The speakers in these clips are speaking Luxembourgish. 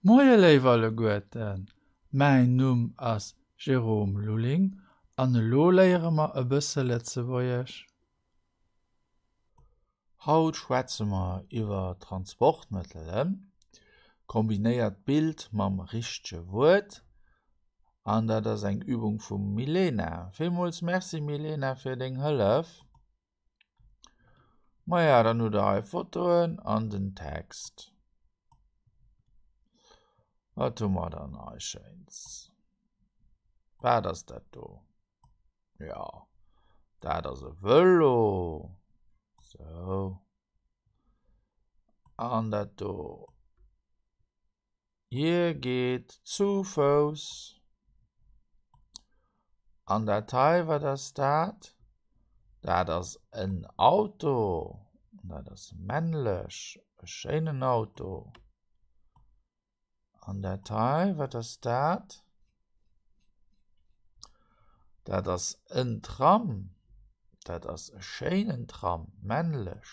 Moie léif alleguerten, mäin Numm ass Jérôme Lulling an elo léiere mer e bësse Lëtzebuergesch. Haut schwätze mer iwwer Transportmëttelen, kombinéiert d'Bild mam richtege Wuert an dat ass eng Übung vum Milena. Villmools Merci Milena fir deng Hëllef. Maja, dann hutt der hei Fotoen an den Text. Wat hu mer dann hei Schéins? Wat ass dat do? Ja, dat ass e Vëlo. Sou. An dat do. Hie geet zu Fouss. An dat hei, wat ass dat? Dat ass en Auto. Dat ass männlech, e schéinen Auto. An dat hei, wat ass dat? Dat ass en Tram. Dat ass e schéinen Tram, männlech.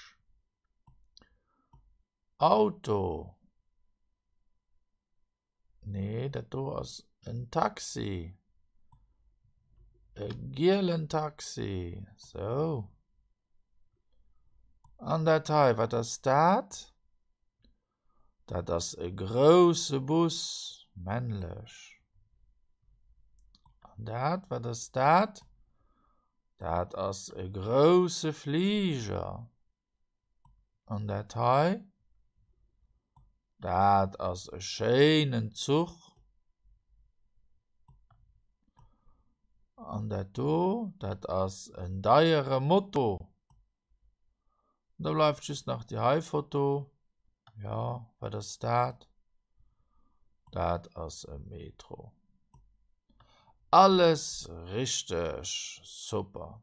Auto. Nee, dat do ass en Taxi. E gielen Taxi. Sou. An dat hei, wat ass dat? Dat ass e grousse Bus, männlech. An dat, wat ass dat? Dat ass e grousse Fliger. An dat hei, dat ass e schéinen Zuch. An dat do, dat ass en deiere Moto. Da bleift just nach déi hei Foto. Jo, wat ass dat? Dat ass e Metro. Alles richteg, super.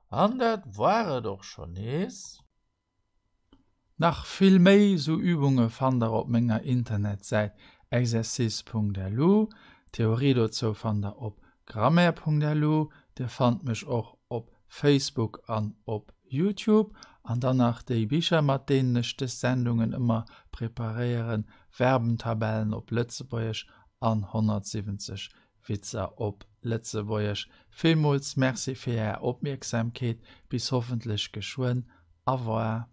An dat war et och schonn nees. Nach vill méi sou Übunge fannt der op menger Internetsäit exercice.lu. D'Theorie dozou fannt der op grammaire.lu. Dir fannt mech och op Facebook an op Youtube. An dann nach déi Bicher mat deenen ech dës Sendungen ëmmer preparéieren, Verbentabellen op Lëtzebuergesch an 170 Witzer op Lëtzebuergesch. Villmools Merci fir Är Opmierksamkeet. Bis hoffentlech geschwënn. Au revoir.